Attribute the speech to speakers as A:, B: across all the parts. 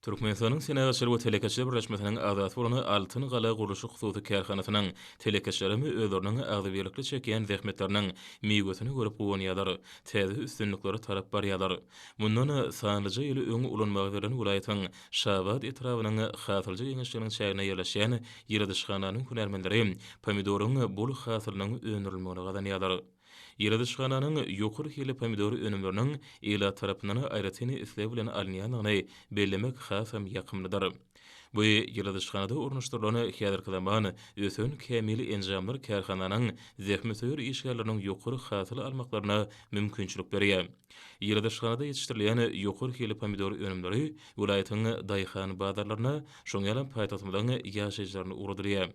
A: Türkmenistanyň Senagatçylar we telekeçiler birleşmesiniň agzasy bolan Altyn gala gurluşyk hususy kärhanasynyň telekeçilerem özleriniň agzybirlikli çekýän zähmetleriniň miwesini görüp guwanýarlar, täze üstünliklere tarap barýarlar. Mundan sanlyja ýyl öň ulanmaga berlen welaýatyň Şabat etrabynyň Hasylja geňeşliginiň çäginde ýerleşýän ýyladyşhananyň hünärmenleri pomidoryň bol hasylynyň öndürilmegini gazanýarlar. Ýyladyşhananyň ýokary hilli pomidor önümleriniň ilat tarapyndan aýratyn isleg bilen alynýandygyny bellemek hasam ýakymlydyr. Bu ýyladyşhanada ornaşdyrylan häzirki zaman ösen kämil enjamlar kärhananyň zähmetsöýer işgärleriniň ýokary hasyl almaklaryna mümkinçilik berýär. Ýyladyşhanada ýetişdirilýän ýokary hilli pomidor önümleri welaýatyň daýhan bazarlaryna, şoň ýalam paýtagtymyzyň ýaşaýjylaryna ugradylýar.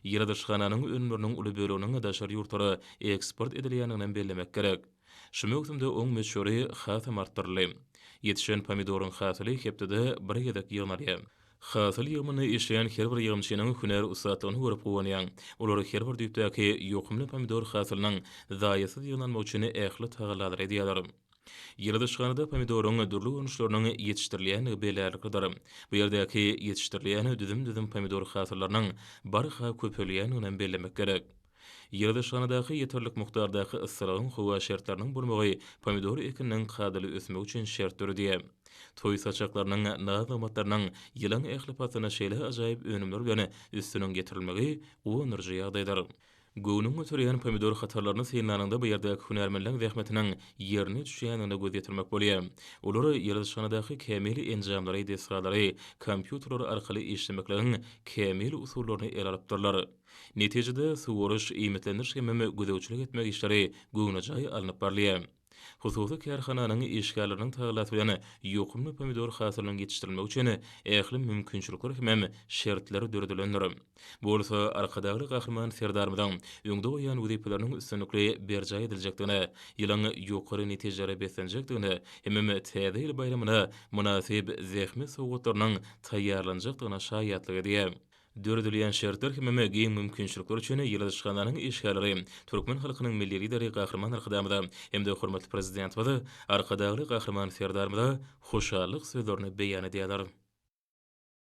A: Ýyladyşhananyň önümleriniň uly böleginiň daşary ýurtlara eksport edilýändiginem bellemek gerek. Şu möwsümde oň möçberi hasam artdyryldy. Ýetişen pomidoryň hasyly hepdede bir gezek ýygnalýar. Hasyl ýygymynda işleýän her bir ýygymçynyň hünär ussatlygyny görüp guwanýaň. Olar her bir düýpdäki ýokumly pomidor hasylynyň zaýasyz ýygnalmagy üçin ähli tagallalary edýärler. Ýyladyşhanada pomidoryň dürli görnüşleriniň ýetişdirilýändigi bellärliklidir. Bu ýerdäki ýetişdirilýän düzüm-düzüm pomidor hasyllarynyň barha köpelýändiginem bellemek gerek. Ýyladyşhanadaky ýeterlik mukdardaky yssylygyň howa şertleriniň bolmagy pomidor ekininiň kadaly ösmegi üçin şert döredýär. Toý saçaklarynyň naz-nygmatlarynyň ýylyň ähli paslynda şeýle ajaýyp önümler bilen üstüniň ýetirilmegi guwandyryjy ýagdaýdyr. Göwnüňi göterýän pomidor hatarlaryny synlanyňda bu ýerdäki hünärmenleň zähmetiniň ýerine düşýändigine göz ýetirmek bolýar. Olar ýyladyşhanadaky kämil enjamlary, desgalary, kompýuterler arkaly işlemekligiň kämil usullaryny ele alypdyrlar. Netijede, suwaryş, iýmitlendiriş hemem gözegçilik etmek işleri göwnejaý alnyp barylýar. Hususy kärhananyň işgärleriniň tagallasy bilen ýokumly pomidor hasylynyň ýetişdirilmegi üçin ähli mümkinçilikler hemem şertler döredilendir. Bu bolsa Arkadagly Gahryman Serdarymyzyň öňde goýýan wezipeleriniň üstünlikli berjaý ediljekdigine, ýylyň ýokary netijelere beslenjekdigine hemem Täze ýyl baýramyna mynasyp zähmet sowgatlarynyň taýýarlanjakdygyna şaýatlyk edýär. Döredilýän şertler hemem giň mümkinçilikler üçin ýyladyşhananyň işgärleri türkmen halkynyň Milli Lideri Gahryman Arkadagymyza hem-de hormatly Prezidentimiz Arkadagly Gahryman Serdarymyza hoşallyk sözlerini beýan edýärler.